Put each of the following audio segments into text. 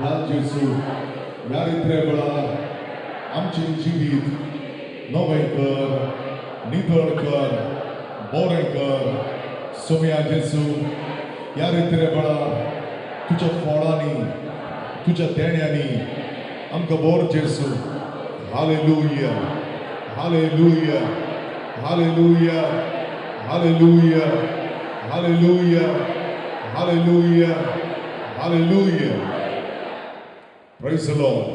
घाल जेजू ह्या रित्रे वेळार आमचें जिवीत नवें कर, नितळ कर, बरें कर. सोम्या जेजू ह्या रित्रे वेळार तुज्या फळांनी तुज्या देण्यांनी आमकां बोर जेजू. Hallelujah, hallelujah, hallelujah, hallelujah, hallelujah, hallelujah, hallelujah. Praise the Lord.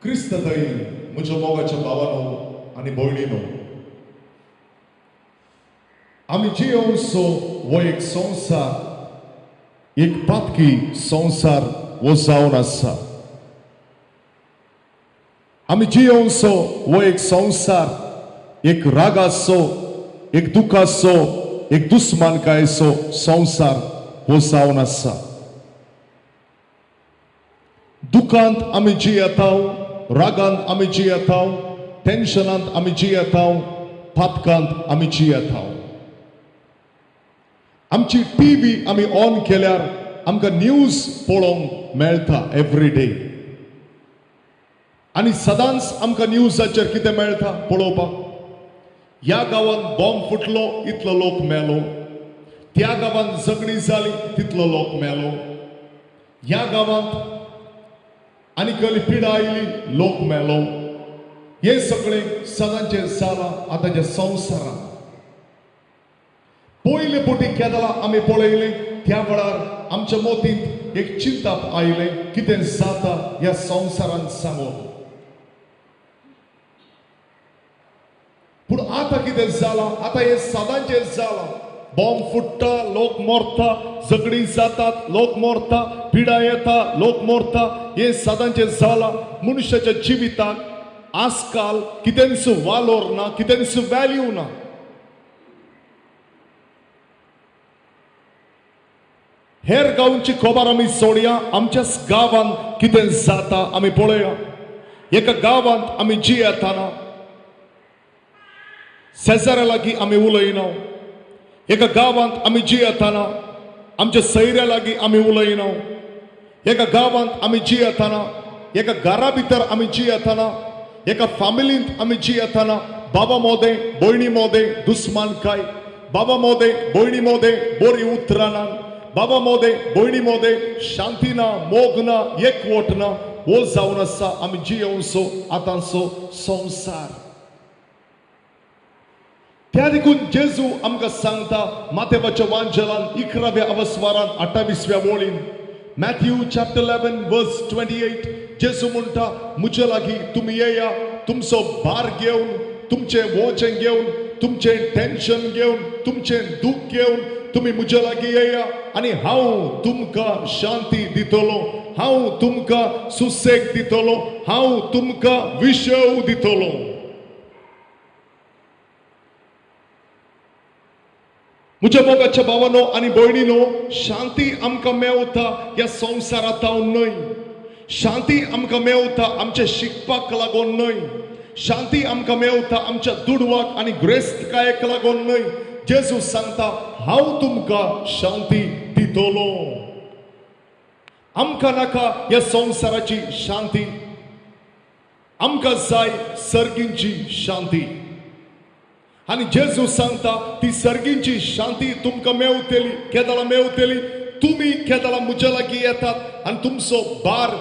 क्रिस्त थंय म्हज्या मोगाच्या भावानो आनी भयणीनो, आमी जियोवचो हो एक संवसार, एक पातकी संवसार हो जावन आसा. आमी जियोवचो हो एक संवसार एक रागाचो, एक दुखाचो, एक दुस्मानकायेचो संवसार हो जावन आसा. दुखांत आमी जियेता, रागांत आमी जियेता, टेन्शनांत आमी जियेता, पातकांत आमी जियेता. आमची टीव्ही आमी ऑन केल्यार आमकां न्यूज पळोवंक मेळटा एवरी डे, आनी सदांच आमकां न्यूजाचेर कितें मेळटा पळोवपाक. ह्या गांवांत बॉम्ब फुटलो इतलो लोक मेलो, त्या गांवांत झगडी जाली तितलो लोक मेलो, ह्या गांवांत आनी कसली पिडा आयली लोक मेलो. हें सगळें सदांचें जालां आतांच्या संवसारांत. पयले पटी केदला आमी पळयलें त्या वेळार आमच्या मतींत एक चिंताप आयलें कितें जाता ह्या संवसारांत सांगून. पूण आतां कितें जालां, आतां हें सदांचें जालां. बॉम्ब फुट्टा, लोक मरता, झगडीं जातात, लोक मरता, पिडा येता, लोक मरता. हें सदांचें जालां. मनशाच्या जिविताक आजकाल कितेंच वालोर ना, कितेंच व्हॅल्यू ना. हेर गांवची खबर आमी सोडया, आमच्याच गांवांत कितें जाता आमी पळया. एका गांवांत आमी जियेतना शेजाऱ्या लागीं आमी उलयना, एका गांवांत आमी जियेतना आमच्या सैऱ्या लागीं आमी उलयना, एका गांवांत आमी जियेतना, एका घरा भितर आमी जियेतना, एका फामिलींत आमी जियेतना बाबा मोदें भयणी मोदें दुस्मानकाय, बाबा मोदें भयणी मोदें बरीं उतरां ना, बाबा मोदें भयणी मोदें शांती ना, मोग ना, एकवट ना. हो जावन आसा आमी जियोवचो आतांचो संवसार. त्या देखून जेजू आमकां सांगता मातेवाच्या वांजेलान 11व्या अवस्वारान 28व्या वळीन, मॅथ्यू चॅप्टर 11 वर्स 28, जेजू म्हणटा म्हजे लागीं तुमी येया, तुमचो भार घेवन, तुमचें वोचें घेवन, तुमचें टेन्शन घेवन, तुमचें दूख घेवन तुमी म्हजे लागीं येया आनी हांव तुमकां शांती दितलो, हांव तुमकां सुसेग दितलो, हांव तुमकां विशव दितलो. म्हज्या मोगाच्या भावानो आनी भयणीनो, शांती आमकां मेवता ह्या संवसारांत न्हय, शांती आमकां मेवता आमच्या शिकपाक लागून न्हय, शांती आमकां मेवता आमच्या दुडवाक आनी ग्रेस्तकायेक लागून न्हय. जेजू सांगता हांव तुमकां शांती दितलो. आमकां नाका ह्या संवसाराची शांती, आमकां जाय सर्गींची शांती. आनी जेजू सांगता ती सर्गींची शांती तुमकां मेवतली. केदळा मेवतली? तुमी केदळा म्हज्या लागीं येतात आनी तुमचो भार